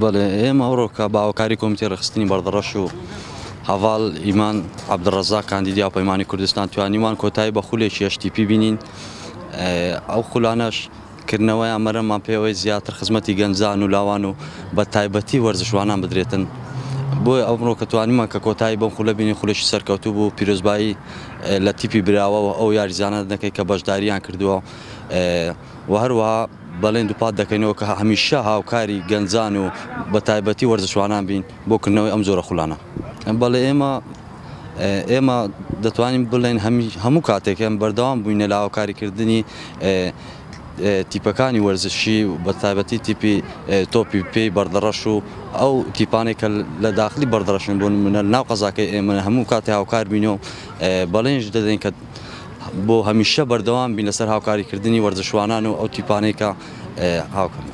بەڵێ ئێمە ئەوڕۆکە بە هاوکاری کۆمیتەی ڕێکخستنی بەردەڕەش و هەڤاڵ ئیمان عەبدولڕەزاق کاندیدی هاوپەیمانی کوردستان توانیمان کۆتایی بە خولێکی HTP بینین. ئەو خولانەش کردنەوەیان مەرەممان پێوەی زیاتر خزمەتی گەنجان و لاوان و بە تایبەتی وەرزشوانان بدرێتن. بۆیە ئەمڕۆ کە توانیمان کە کۆتایی بەم خولە بینین خولێکی سەرکەوتوو بوو. پیرۆزبایی لە تیپی براوە و ئەو یاریزانە دەکەین کە بەشداریان کردووە و هەروەها بەڵێن دووپات دەکەینەوە کە هەمیشە هاوکاری گەنجان و بە تایبەتی وەرزشوانان بین بۆ کردنەوەی ئەم جۆرە خولانە. بەڵێ ئێمە ئێمە دەتوانین بڵێن هەموو کاتێک ئێمە بەردەوام بووینە لە هاوکاریکردنی تیپەکانی وەرزشی و بە تایبەتی تیپی تۆپی پێی بەردەڕەش و ئەو تیپانەی کە لە داخلی بەردەڕەشن بۆ نمونە لە ناو قەزاکەی ئێمە هەموو کاتێ هاوکار بین و بەڵێنیش دەدەین کە بۆ هەمیشە بەردەوام بین لەسەر هاوکاریکردنی وەرزشوانان و ئەو تیپانەی کە هاوکارن.